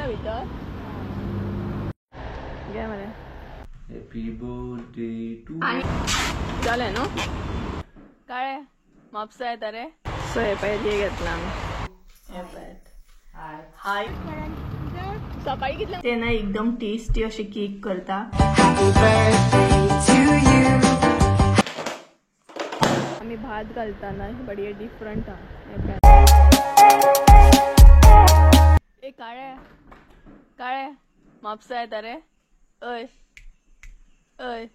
आसा भितर घे मरे. हॅपी बर्थडे टू जालें न्हू. काळे म्हापसा येता रे. सो हे पळय हे घेतला आमी. हे पळय हाय. सकाळी कितले ते ना एकदम टेस्टी अशे केक करता. आमी भात घालता ना बट हे डिफरंट आहा. ए काळे काळे म्हापसा येता रे. अय अय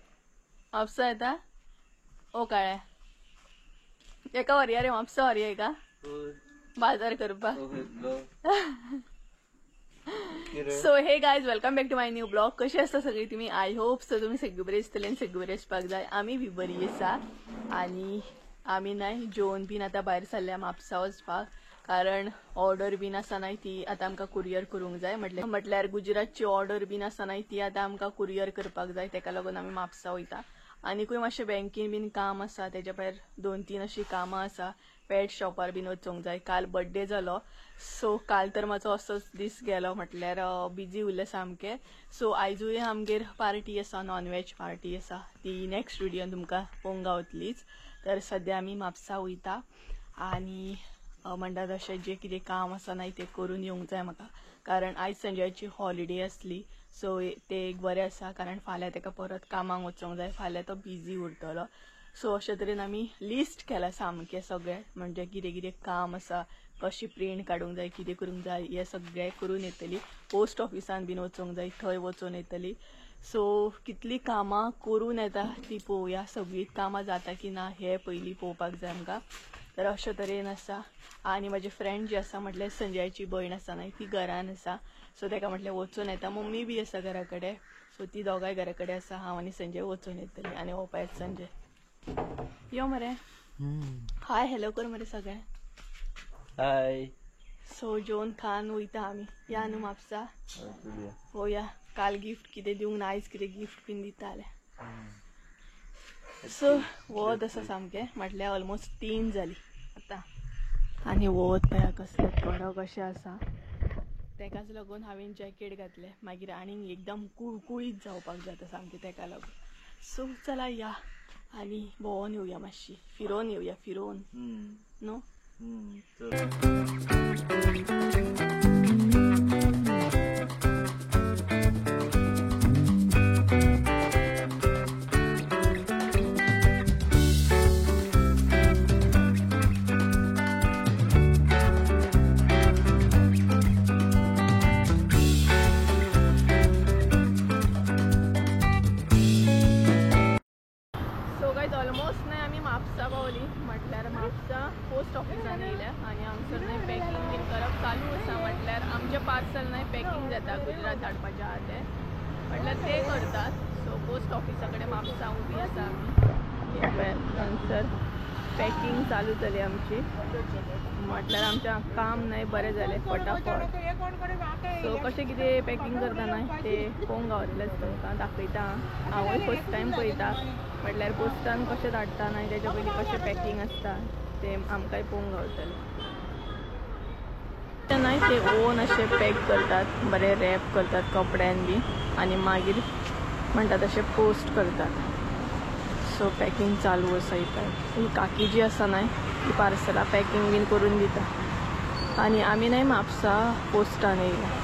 म्हापसा येता. ओ काळे एका व्हरया रे म्हापसा व्हरया का बाजार करपाक. So hey guys, welcome back to my new blog. कशी आसता सगळी तुम्ही? I hope so तुम्ही सगळी बरी आसतली आनी सगळी बरी आसपाक जाय. आमी बी बरी आसा आनी आमी नाय जेवन बीन आतां भायर सरल्या म्हापसा वचपाक, कारण ऑर्डर बीन आसा नाय ती आतां आमकां कुरियर करूंक जाय. म्हटल्यार गुजरातची ऑर्डर बीन आसा नाय ती आतां आमकां कुरियर करपाक जाय, तेका लागून आमी म्हापसा वयता. आनीकूय मातशें बँकेन बीन काम आसा, तेज्या भायर 2-3 अशीं कामां आसा. पेट शॉपार बीन वचूंक जाय. काल बड्डे जालो, सो काल तर म्हाजो असोच दीस गेलो, म्हटल्यार बिजी उरलें सामकें. सो आयजूय आमगेर पार्टी आसा, नॉन वेज पार्टी आसा, ती नेक्स्ट व्हिडियोन तुमकां पळोवंक गावतलीच. तर सद्या आमी म्हापसा वयता आनी म्हणटा तशें जें कितें काम आसा ना तें करून येवंक जाय म्हाका, कारण आयज संजयाची हॉलिडे आसली. सो तें एक बरें आसा, कारण फाल्यां तेका परत कामाक वचूंक जाय, फाल्यां तो बिजी उरतलो. सो अशे तरेन आमी लिस्ट केलां सामकें सगळें, म्हणजे कितें कितें काम आसा, कशी प्रिंट काडूंक जाय, कितें करूंक जाय, हें सगळें करून येतली. पोस्ट ऑफिसान बीन वचूंक जाय, थंय वचून येतली. सो कितलीं कामां करून येता ती पळोवया, सगळीं कामां जाता की ना हें पयलीं पळोवपाक जाय आमकां. तर अशे तरेन आसा. आनी म्हाजी फ्रेंड जी आसा, म्हटल्यार संजयाची भयण आसा न्हय, ती घरान आसा. सो तेका म्हटलें वचून येता. मम्मी बी आसा घरा कडेन, सो ती दोगांय घरा कडेन आसा. हांव आनी संजय वचून येतली. आनी हो पळयात संजय यो मरे. हाय हॅलो कर मरे सगळे. हाय. सो जेवन खान वयता आमी. या न्हू म्हापसा पळोवया. काल गिफ्ट कितें दिवंक ना, आयज कितें गिफ्ट बीन दिताले. सो वत आसा सामकें, म्हटल्यार ऑलमोस्ट 3 जाली आतां. आनी वत पळया कसलें कडक अशें आसा, तेकाच लागून हांवें जॅकेट घातलें. मागीर आनीक एकदम कुळकुळीत जावपाक जाता सामकें तेका लागून. सो चला या आनी भोंवोन येवया, मातशी फिरोन येवया, फिरोन न्हू. ऑलमोस्ट न्हय आमी म्हापसा पावली, म्हटल्यार म्हापसा पोस्ट ऑफिसान येयल्या आनी हांगसर न्हय पॅकिंग बीन करप चालू आसा. म्हटल्यार आमचें पार्सल न्हय पॅकिंग जाता गुजरात धाडपाचें आहा तें, म्हटल्यार ते करतात. सो पोस्ट ऑफिसा कडेन म्हापसा उबी आसा आमी. हांगसर पॅकिंग चालू जाली आमची, म्हटल्यार आमचें काम न्हय बरें जालें फटाफट. सो कशें कितें पॅकिंग करता न्हय तें पळोवंक गावतलेंच तुमकां, दाखयता. हांवूय फर्स्ट टायम पळयता, म्हटल्यार पोस्टान कशें धाडटा न्हय तेच्या पयलीं कशें पॅकिंग आसता तें आमकांय पळोवंक गावतलें. न्हय ते ओन अशें पॅक करतात, बरें रॅप करतात कपड्यान बी, आनी मागीर म्हणटा तशें पोस्ट करतात. सो पॅकिंग चालू आसा. ही काकी जी आसा न्हय ती पार्सलां पॅकिंग बीन करून दिता. आनी आमी न्हय म्हापसा पोस्टान येयला.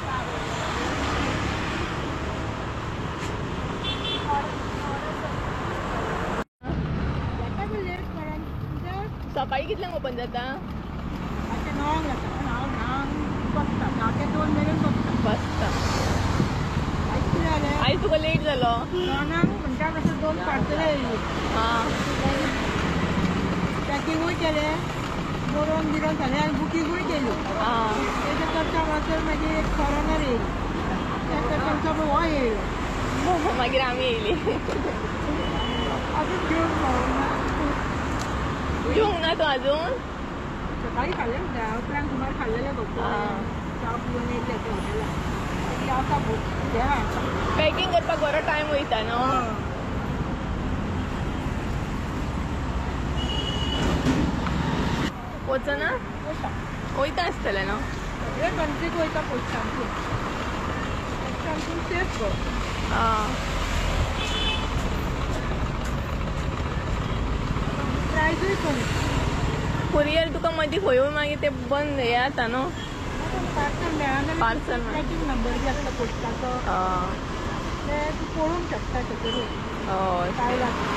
सकाळी कितल्यांक ओपन जाता? 9 जाता. हांव 9 बसता, 10 ते 2 मेरेन बसता. आयज तुका लेट जालो? 9 म्हणटा तशें 2 पार्सलां येयलीं. आं, पॅकिंगूय केलें, बरोवन बिरोवन जालें आनी बुकिंगूय केली. तेजें करता म्हणसर मागीर एक फॉरेनर येयली, तें करता हो येयलो, मागीर आमी येयली. अजून घेवन पावना. जेवंक ना तूं अजून? सकाळी खाल्लें, 10 उपरांत सुमार खाल्लेलें फक्त. च्या पिवन येयल्लें तें हॉटेलान. आतां पॅकिंग करपाक बरो टायम वयता न्हू. वचना? वयता आसतलें न्हू? सगळे कंट्रीक वयता पोस्टांतून. सामकें सेफ गो. प्रायजूय कमी. कुरियर तुका मदीं खंय मागीर ते बंद हें जाता न्हू. पार्सल मेळना. पार्सल ट्रॅकिंग नंबर बी आसता पोस्टाचो, ते तूं पळोवंक शकता थंयसर. हय काय लागता.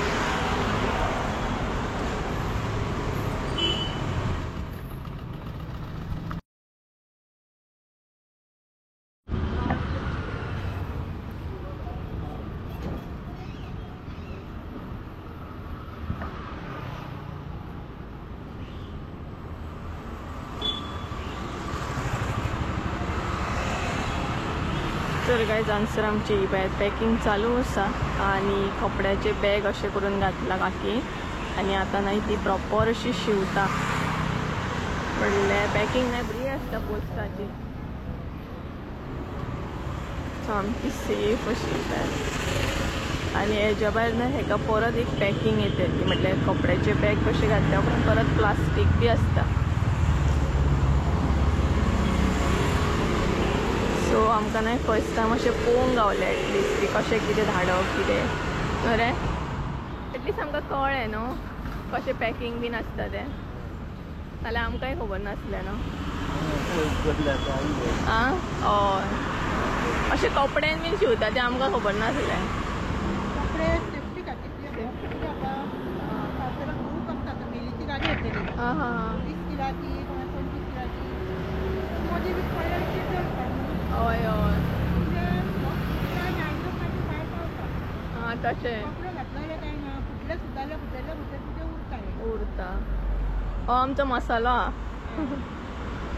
तर गायज हांगसर आमची पॅकिंग चालू आसा आनी कपड्याचे बॅग अशें करून घातला काकी आनी आतां न्हय ती प्रॉपर अशी शिंवता. म्हणल्यार पॅकिंग न्हय बरी आसता पोस्टाची, सामकी सेफ अशी बॅग. आनी हेज्या भायर न्हय हेका परत एक पॅकिंग येता ती, म्हटल्यार कपड्याचे बॅग कशें घातल्या उपरांत परत प्लास्टीक बी आसता. सो आमकां न्हय फर्स्ट टायम अशें पळोवंक गावलें एटलिस्ट की कशें कितें धाडप कितें बरें एटलिस्ट आमकां कळ्ळें न्हू कशें पॅकिंग बीन आसता तें, नाल्यार आमकांय खबर नासलें न्हू. आं हय अशें कपड्यान बीन शिंवता तें आमकां खबर नासलें. कपडे सेफ्टी खातीर कितें आतां पार्सलाक खूब आसता. आतां मेलीची गाडी येतली आं हां 20 किलाची कोणा 25 किलाची मदीं बी पडल्यार कितें. हय हय आं तशें कपडे घातले जाल्यार कांय ना, फुटले सुद्दां जाल्यार फुटलेल्या भितर तुजें उरता. उरता. हो आमचो मसालो आहा.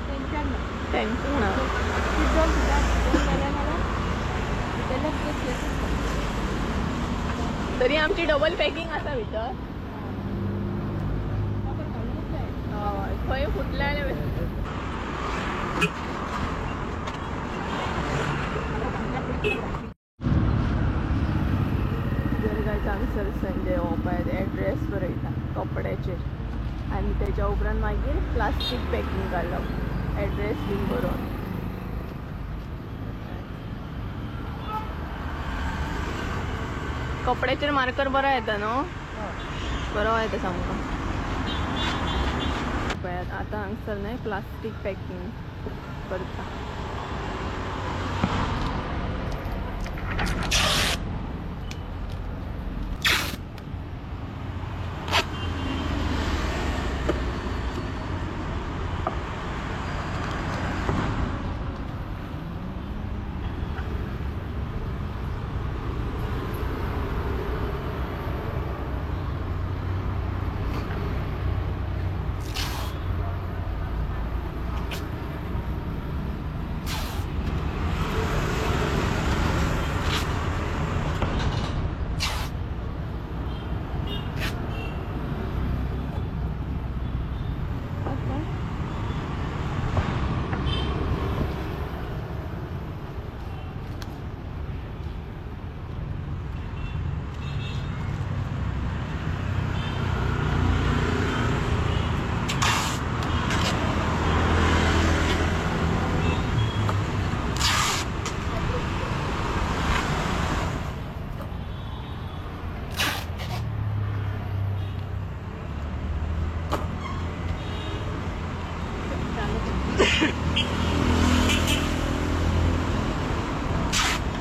टेंशन ना. टेंशन ना. चिड्डल सुद्दां जाल्यार जाल्यार भितरल्या भितर सेफ उरता. तरी आमची डबल पॅकिंग आसा भितर. हय खंय फुटलें जाल्यार जर गायज हांगसर संजय हो पळय एड्रेस बरयता कपड्याचेर आनी तेज्या उपरांत मागीर प्लास्टीक पॅकिंग घालप एड्रेस बीन बरोवन. कपड्याचेर मार्कर बरो येता न्हू, बरो येता सामको. पळयात आतां हांगसर न्हय प्लास्टीक पॅकिंग करता.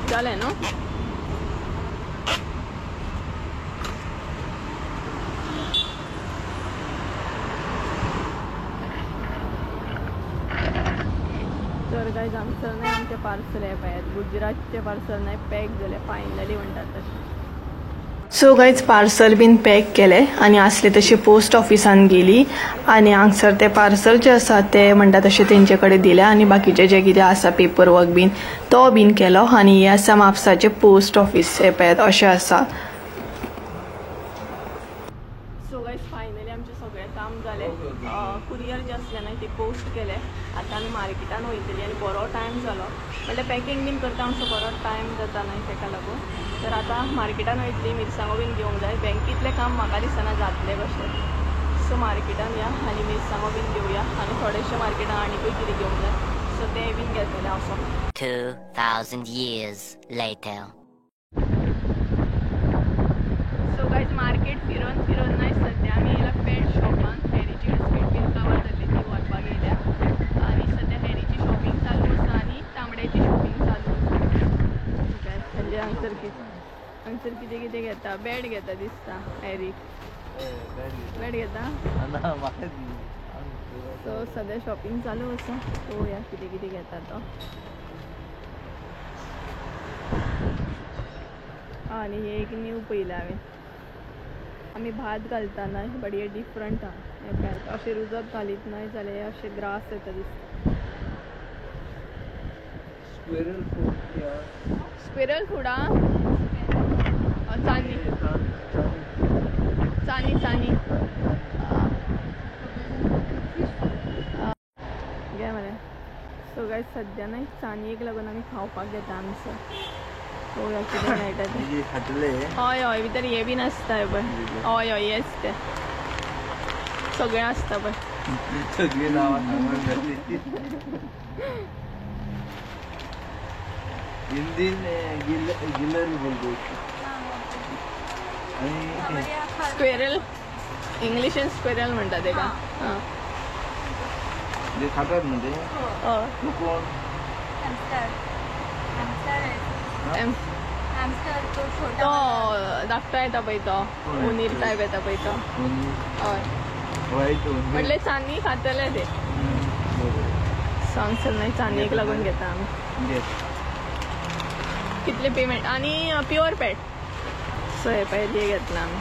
जालें न्हू. तर गायज हांगसर न्हय आमचें पार्सल हें पळयात गुजरातचें पार्सल न्हय पॅक जालें फायनली म्हणटात तशें. सो गायज पार्सल बीन पॅक केलें आनी आसले तशें पोस्ट ऑफिसान गेली आनी हांगसर तें पार्सल जें आसा तें म्हणटा तशें तेंचे कडेन दिलें आनी बाकीचें जें कितें आसा पेपर वर्क बीन तो बीन केलो. आनी हें आसा म्हापसाचें पोस्ट ऑफीस हें पळयात अशें आसा. सो गायज फायनली आमचें सगळें काम जालें. कुरियर जें आसलें न्हय तें पोस्ट केलें. आतां आमी मार्केटान वयतली आनी बरो टायम जालो, म्हणल्यार पॅकिंग बीन करता आमचो बरो टायम जाता न्हय तेका लागून. तर आतां मार्केटान वयतली, मिरसांगो बीन घेवंक जाय. बँकेंतलें काम म्हाका दिसना जातलें कशें. सो मार्केटान या आनी मिरसांगो बीन घेवया आनी थोडेशें मार्केटान आनीकूय कितें घेवंक जाय. सो ते बीन घेतले हांव. 2000 years later. So guys market फिरोन फिरोन नाही सध्या आमी येयला पेट शॉपान. हॅरीची बिस्कीट बीन काबार जाल्ली ती व्हरपाक येयल्या आनी सध्या हॅरीची शॉपिंग चालू आसा आनी तांबड्याची शॉपिंग चालू आसा. म्हणजे हांगसर कितें हांगसर कितें कितें घेता, बॅट घेता दिसता हॅरीक, बॅट घेता. सो सध्या शॉपिंग चालू आसा, पळोवया कितें कितें घेता तो. आनी हे एक न्यू पयलें हांवें, आमी भात घालता न्हय बट हे डिफरंट आहा. हें पळयात अशें रुजत घालीत न्हय जाल्यार अशें ग्रास येता दिसता. स्क्विरल फूड आहा, चानी चानी चानी घे मरे. सो गायज सद्या न्हय चानयेक लागून आमी खावपाक घेता आमचो, पळोवया कितें मेळटा तें. हय हय भितर हे बीन आसता पळय, हय हय हेच ते सगळें आसता पळय. सगळीं नांवां सांगून जाली. हिंदीन गिलर बोलतो. स्क्वेरल इंग्लिशीन स्क्वेरल म्हणटा तेका. जे खातात न्हू ते कोण तो धाकटो येता पळय, तो उनीर टायप येता पळय तो. हय म्हटल्यार चानी खातले ते. सो हांगसर न्हय चानयेक लागून घेता आमी. कितले पेमेंट आनी प्युअर पेट. सो हे पळय घेतला आमी.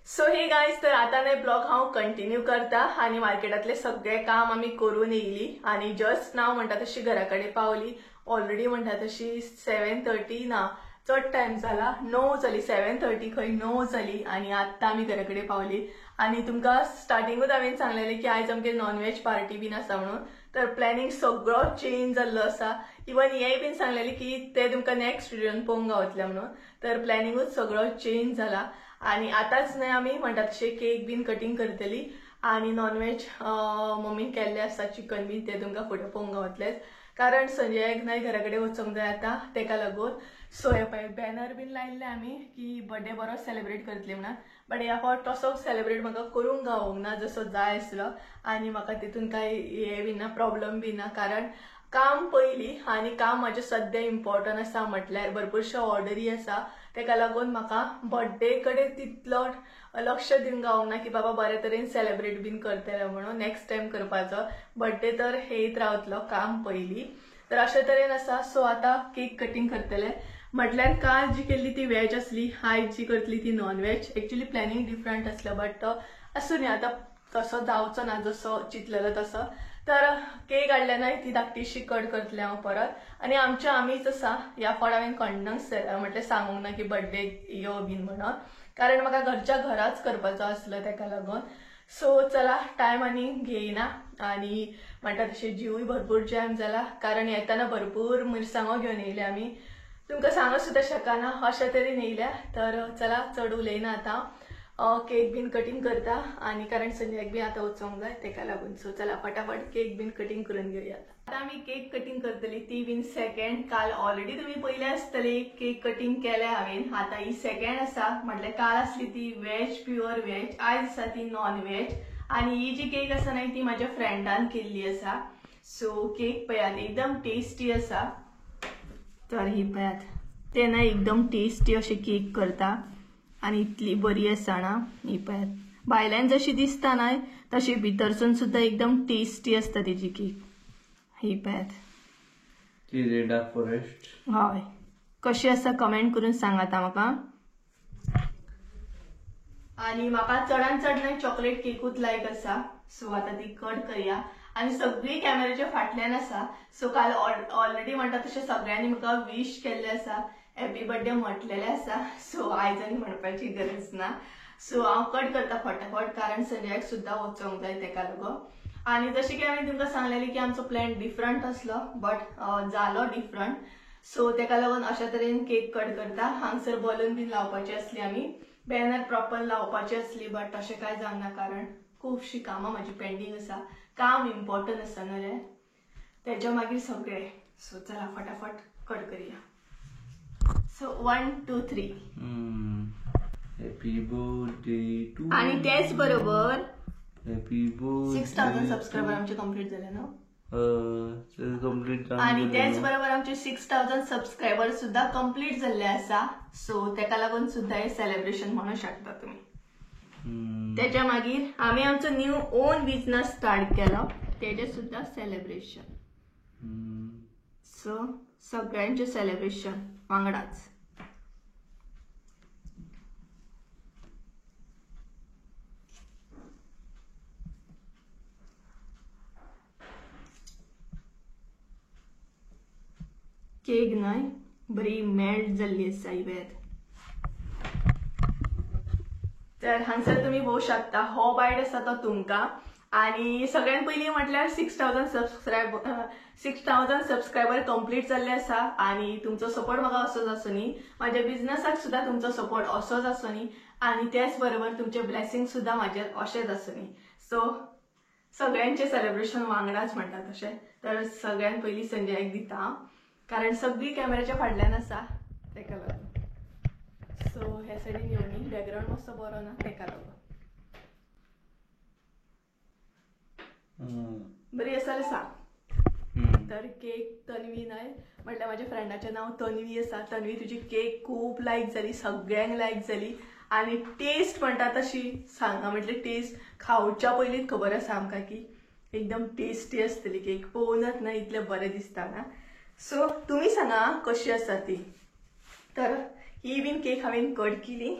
सो हे गायज, तर आता न्हय ब्लॉग हांव कंटिन्यू करता आनी मार्केटांतले सगळे काम आमी करून येयली आनी जस्ट नाव म्हणटा तशी घरा कडेन पावली. ऑलरेडी म्हणटा तशी 7:30 ना चड टायम जाला, 9 जाली, 7:30 खंय 9 जाली आनी आत्तां आमी घरा कडेन पावली. आनी तुमकां स्टार्टिंगूच हांवें सांगलेलें की आयज आमगे नॉन व्हेज पार्टी बीन आसा म्हणून, तर प्लॅनिंग सगळो चेंज जाल्लो आसा. इवन हेंय बीन सांगलेलें की ते तुमकां नॅक्स्ट व्हिडियोन पळोवंक गावतले म्हणून, तर प्लॅनिंगूच सगळो चेंज जाला. आनी आतांच न्हय आमी म्हणटा तशें केक बीन कटींग करतली आनी नॉनव्हेज मम्मीन केल्लें आसा चिकन बीन, तें तुमकां फुडें पळोवंक गावतलेंच, कारण संजयाक न्हय घरा कडेन वचोंक जाय आतां तेका लागून. सो हे पळय बॅनर बीन लायिल्ले आमी की बर्थडे बरो सेलिब्रेट करतली म्हणून, बट ह्या फावट तसो सेलिब्रेट म्हाका करूंक गावोंक ना जसो जाय आसलो आनी म्हाका तितून कांय हें बी ना, प्रॉब्लम बी ना, कारण काम पयलीं आनी काम म्हाजें सद्या इम्पॉर्टंट आसा म्हटल्यार भरपूरश्यो ऑर्डरी आसा, तेका लागून म्हाका बर्थडे कडेन तितलो लक्ष दिवंक गावोंक ना की बाबा बरे तरेन सेलिब्रेट बीन करतले म्हणून. नॅक्स्ट टायम करपाचो बर्थडे तर हेयत रावतलो, काम पयलीं. तर अशे तरेन आसा. सो आतां केक कटींग करतले म्हटल्यार काल जी केल्ली ती वेज आसली, आयज जी करतली ती non veg. Actually planning different आसलो बट आसूं न्ही, आतां तसो जावचो ना जसो चिंतलेलो तसो. तर केक हाडल्या न्हय ती धाकटीशी कट करतलें हांव परत. आनी आमच्या आमीच आसा ह्या फावट हांवें कोण्णाक म्हटल्यार सांगूंक ना की बर्थडे यो बीन म्हणून, कारण म्हाका घरच्या घराच करपाचो आसलो तेका लागून. सो चला टायम आनी घेयना आनी म्हणटा तशें जिवूय भरपूर जॅम जाला, कारण येताना भरपूर मिरसांगो घेवन येयल्या आमी, तुमकां सांगूंक सुद्दां शकना अशे तरेन येयल्या. तर चला चड उलयना आतां, केक बीन कटींग करता आनी कारण संजयाक बी आतां वचोंक जाय तेका लागून. सो चला फटाफट केक बीन कटींग करून घेवया. आतां आमी केक कटींग करतली ती बीन सेकंड. काल ऑलरेडी तुमी पयले आसतली केक कटींग केल्या हांवें, आतां ही सेकंड आसा. म्हटल्यार काल आसली ती वेज, प्युअर वेज, आयज आसा ती नॉन वेज. आनी ही जी केक आसा न्हय ती म्हाज्या फ्रेंडान केल्ली आसा. सो केक पळयात एकदम टेस्टी आसा. तर ही पळयात ते न्हय एकदम टेस्टी अशें केक करता आनी इतली बरी आसा ना, ही पळयात भायल्यान जशी दिसता न्हय तशी भितरसून सुद्दां एकदम टेस्टी आसता तेजी केक. ही पळयात डार्क फॉरेस्ट. हय, कशी आसा कमेंट करून सांगात म्हाका. आनी म्हाका चडान चड न्हय चॉकलेट केकूच लायक आसा. सो आतां ती कट करया. आनी सगळी कॅमेराच्या फाटल्यान आसा. सो काल ऑलरेडी म्हणटा तशें सगळ्यांनी म्हाका विश केल्लें आसा, हॅपी बर्थडे म्हटलेलें आसा. सो आयज आनी म्हणपाची गरज ना. सो हांव कट करता फटाफट, कारण संजयाक सुद्दां वचोंक जाय तेका लागून. आनी जशें की हांवें तुमकां सांगलेलें की आमचो प्लॅन डिफरंट आसलो बट जालो डिफरंट. सो तेका लागून अशा तरेन केक कट करता. हांगसर बलून बीन लावपाची आसली, आमी बॅनर प्रॉपर लावपाची आसली, बट तशें कांय जावंक ना, कारण खुबशीं कामां म्हाजी पेंडींग आसा, काम इम्पॉर्टंट आसा न्हू रे, तेज्या मागीर सगळें. सो चला फटाफट कट करूया. So 1 2 3. Happy birthday to. आणि तेच बरोबर हॅपी बर्थडे 6000 सबस्क्रायबर आमचे कंप्लीट झाले ना. कंप्लीट. आणि तेच बरोबर आमचे 6000 सबस्क्रायबर सुद्धा कंप्लीट झाले आसा. सो तेका लागून सुद्धा हे सेलिब्रेशन म्हणू शकता तुम्ही. त्याच्या मागीर आम्ही आमचो न्यू ओन बिझनेस स्टार्ट केलो, तेजे सुद्धा सेलिब्रेशन. सो सगळ्यांचे सेलिब्रेशन वांगडाच. केक न्हय बरी मेल्ट जाल्ली आसा ही वेद. तर हांगसर तुमी पळोवंक शकता हो बायट आसा तो तुमकां. आनी सगळ्यात पयलीं म्हटल्यार 6000 सबस्क्रायबर कंप्लीट जाल्ले आसा. आनी तुमचो सपोर्ट म्हाका असोच आसूनी, म्हाज्या बिझनसाक सुद्दां तुमचो सपोर्ट असोच आसूनी, आनी तेच बरोबर तुमचे ब्लेसिंग सुद्दां म्हाजेर अशेंच आसूनी. सो सगळ्यांचे सेलिब्रेशन वांगडाच म्हणटा तशें. तर सगळ्यात पयलीं संजयाक दिता, कारण सगळी कॅमेराच्या फाटल्यान आसा तेका लागून. सो हे सायडीन येवनी बॅकग्रावंड मातसो बरो ना तेका लागून. बरी आसा जाल्यार सांग. तर केक तन्वी न्हय म्हटल्यार म्हाज्या फ्रेंडाचें नांव तन्वी आसा. तन्वी तुजी केक खूब लायक जाली, सगळ्यांक लायक जाली. आनी टेस्ट म्हणटा तशी सांगा म्हटल्यार टेस्ट खावच्या पयलींच खबर आसा आमकां की एकदम टेस्टी आसतली केक, पळोवनच ना इतलें बरें दिसता ना. सो तुमी सांगा कशी आसा ती. तर ही बीन केक हांवें कट केली.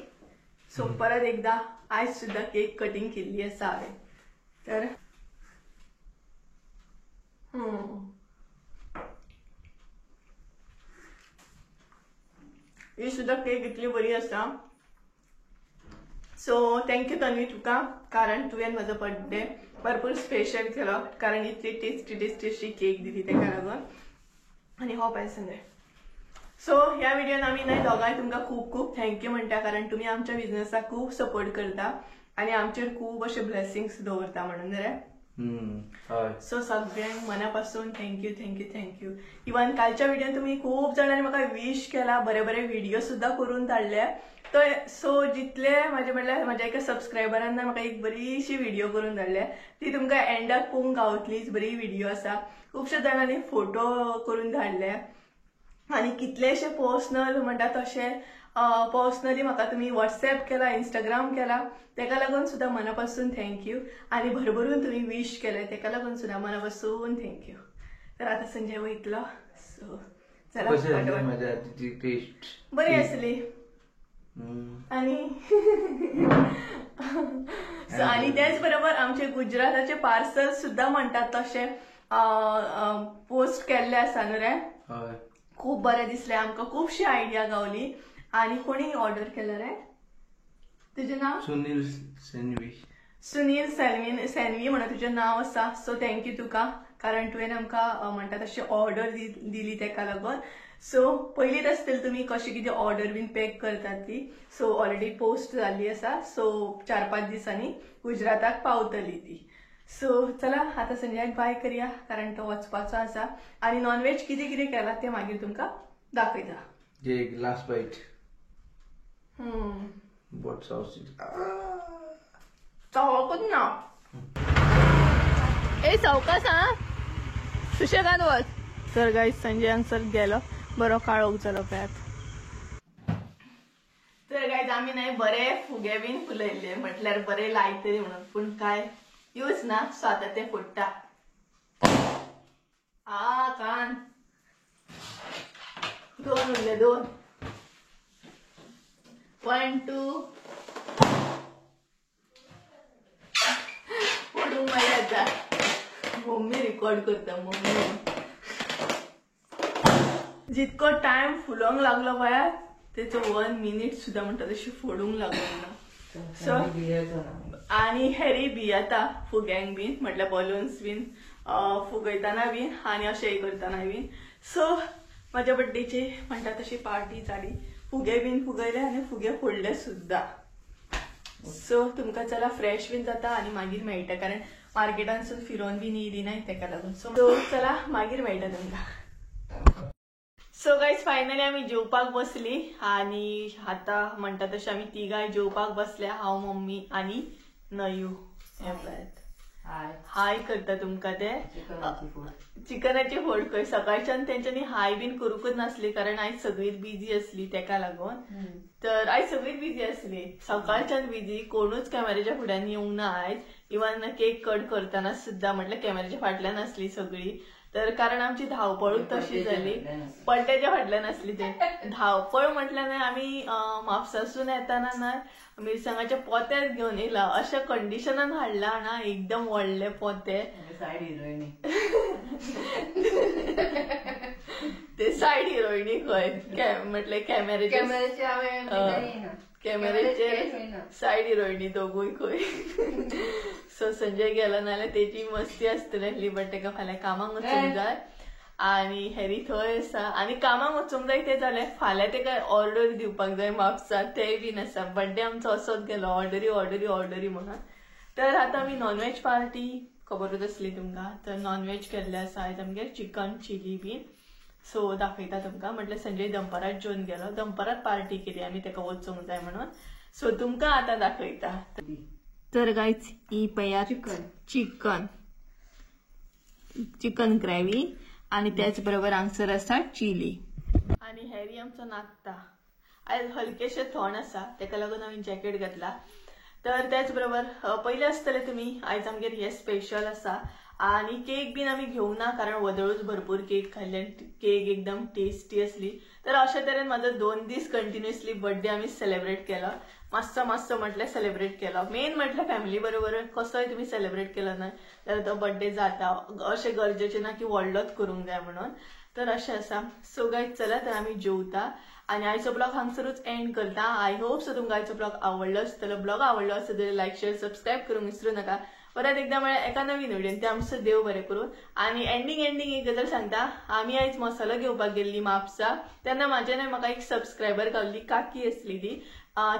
सो परत एकदा आयज सुद्दां केक कटिंग केल्ली आसा हांवें. तर ही सुद्दां केक इतली बरी आसा. सो thank you Tanvi तुका, कारण तुवें म्हजो बर्थडे भरपूर स्पेशल केलो, कारण इतली टेस्टी टेस्टी अशी केक दिली तेका लागून. आनी हो पळय संजय. सो ह्या व्हिडियोन आमी न्हय दोगांय तुमकां खूब खूब thank you म्हणटा, कारण तुमी आमच्या बिझनसाक खूब सपोर्ट करता आनी आमचेर खूब अशे ब्लेसिंग्स दवरता म्हणून रे. सो सगळ्यांक मना पासून thank you thank you thank you. Even कालच्या व्हिडियोन तुमी खूब जाणांनी म्हाका विश केला, बरे बरे व्हिडिओ सुद्दां करून धाडले. तर सो जितले म्हाजे म्हणल्यार म्हाज्या एका सबस्क्रायबरान म्हाका एक बरीशी व्हिडिओ करून धाडल्या, ती तुमकां एंडाक पळोवंक गावतलीच. बरी व्हिडिओ आसा, खुबश्या जाणांनी फोटो करून धाडले आनी कितलेशे पर्सनल म्हणटा तशे पर्सनली म्हाका तुमी वॉट्सॅप केला, इंस्टाग्राम केला, तेका लागून सुद्दां मना पासून thank you. आनी भरभरून तुमी विश केले तेका लागून सुद्दां मना पासून thank you. तर आतां संजय वयतलो. सो चला बरी आसली. आनी सो आनी तेच बरोबर आमचे गुजराताचे पार्सल सुद्दां म्हणटात तशे पोस्ट केल्ले आसा न्हू रे. खूब बरें दिसलें आमकां, खुबशी आयडिया गावली. आनी कोणी ऑर्डर केलं रे? तुजें नांव? सुनील सेनवी. सुनील सेनवी म्हणून तुजें नांव आसा. So thank you तुका, कारण तुवें आमकां म्हणटा तशी ऑर्डर दिली तेका लागून. सो पयलींच आसतली तुमी कशी कितें ऑर्डर बीन पॅक करतात ती. सो ऑलरेडी पोस्ट जाल्ली आसा. सो 4-5 दिसांनी गुजराताक पावतली ती. सो चला आतां संजयाक बाय करया, कारण तो वचपाचो आसा. आनी नॉनव्हेज कितें कितें केलां तें मागीर तुमकां दाखयता. एक लास्ट बायट. What sauce? चावकूच ना. ए सवकास हा, सुशेगाद वच. तर गायज संजय हांगसर गेलो, बरो काळोख जालो पळयात. तर गायज आमी न्हय बरे फुगे बीन फुलयल्ले, म्हटल्यार बरे लायतली म्हणून, पूण काय यूज ना. सो आतां ते फोडटा. आ कान दोन उरले, दोन. 1 2 फोडूंक मागीर आतां मम्मी रिकॉर्ड करता. मम्मी जितको टायम फुलोंक लागलो पळय तेचो 1 मिनीट सुद्दां म्हणटा तशी फोडूंक लागलो ना. सो आनी हॅरी भियेता फुग्यांक बीन, म्हटल्यार बलून्स बीन फुगयतना बीन आनी अशें करतना बीन. सो म्हाज्या बड्डेची म्हणटा तशी पार्टी जाली, फुगे बीन फुगयले आनी फुगे फोडले सुद्दां. सो तुमकां चला फ्रेश बीन जाता आनी मागीर मेळटा, कारण मार्केटांसून फिरोवन बीन येयली ना तेका लागून. सो चला मागीर मेळटा तुमकां. सो गायज फायनली आमी जेवपाक बसली आनी आतां म्हणटा तशें आमी तिगांय जेवपाक बसल्या, हांव, मम्मी आनी नयू. हाय करता तुमकां ते चिकनाची फोड खंय सकाळच्यान तेंच्यांनी हाय बीन करूंकच नासली कारण आयज सगळीच बिजी असली तेका लागून. तर आयज सगळीच बिजी असली सकाळच्यान बिजी, कोणूच कॅमेराच्या फुड्यान येवंक ना आयज. इवन केक कट करतना सुद्दां म्हटल्यार कॅमेराच्या फाटल्यान आसली सगळी. तर कारण आमची धांवपळूच तशी जाली, पड्ड्याच्या फाटल्यान आसली ते धांवपळ म्हटल्यार न्हय आमी म्हापसासून येताना ना मिरसांगाच्या पोत्यार घेवन येयला अशा कंडिशनान हाडला ना, एकदम व्हडले पोते. ते सायड हिरोईनी खंय म्हटल्यार कॅमेरेचेर सायड हिरोईनी दोगूय खंय. सो संजय गेलो नाल्यार तेजी मस्ती आसतली आसली, बट तेका फाल्यां कामाक वचूंक जाय आनी हेरी थंय आसा आनी कामाक वचूंक जाय तें जालें. फाल्यां तेका ऑर्डर दिवपाक जाय म्हापसा, तेय बीन आसा. बड्डे आमचो असोच गेलो, ऑर्डरी ऑर्डरी ऑर्डरी म्हणून. तर आतां आमी नॉनव्हेज पार्टी खबरूच आसली तुमकां, तर नॉनव्हेज केल्लें आसा आयज आमगेर, चिकन चिली बीन. सो दाखयता तुमकां. म्हटल्यार संजय दनपारात जेवन गेलो, दनपारात पार्टी केली आमी तेका वचूंक जाय म्हणून. सो तुमकां आतां दाखयता. तर गायज ही पळयात चिकन चिकन ग्रेवी आनी त्याच बरोबर हांगसर आसा चिली आनी हेरी आमचो नाचता. आयज हलकेशें थंड आसा तेका लागून हांवें जॅकेट घातला. तर त्याच बरोबर पयलें आसतलें तुमी आयज आमगेर हें स्पेशल आसा आनी केक बीन आमी घेवंक ना कारण वदळूच भरपूर केक खाल्ली आनी केक एकदम टेस्टी आसली. तर अशे तरेन म्हाजो 2 दीस कंटिन्युअसली बर्थडे आमी सेलेब्रेट केलो. मातसो मातसो म्हटल्यार सेलेब्रेट केलो. मेन म्हटल्यार फॅमिली बरोबर कसोय तुमी सेलेब्रेट केलो ना जाल्यार तो बर्थडे जाता, अशें गरजेचें ना की व्हडलोच करूंक जाय म्हणून. तर अशें आसा. सो गायज चला तर आमी जेवता आनी आयचो ब्लॉग हांगसरूच एंड करता. I hope so तुमकां आयचो ब्लॉग आवडलो आसतलो. ब्लॉग आवडलो आसत जाल्यार लायक शेअर सबस्क्रायब करूंक विसरूं नाका. परत एकदा म्हळ्यार एका नवीन व्हिडियोन ते आमचो देव बरें करूं. आनी एंडींग एंडींग एक गजाल सांगता, आमी आयज मसालो घेवपाक गेल्ली म्हापसा तेन्ना म्हाजे न्हय म्हाका एक सबस्क्रायबर गावली, काकी आसली ती.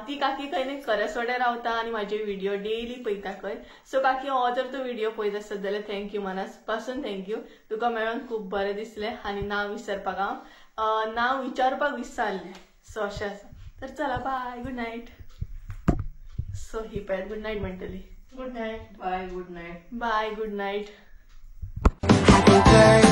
ती काकी खंय न्हय करसवाड्यार रावता आनी म्हाजे व्हिडिओ डेली पळयता खंय. सो काकी हो जर तूं व्हिडिओ पळयत आसत जाल्यार thank you, मनास पासून thank you. तुका मेळोन खूब बरें दिसलें आनी नांव विसरपाक हांव नांव विचारपाक विसरलें. सो अशें आसा. तर चला बाय, गुड नायट. सो ही पळयात गुड नायट म्हणटली. Good night. Bye. Good night. Bye. Good night. Happy birthday.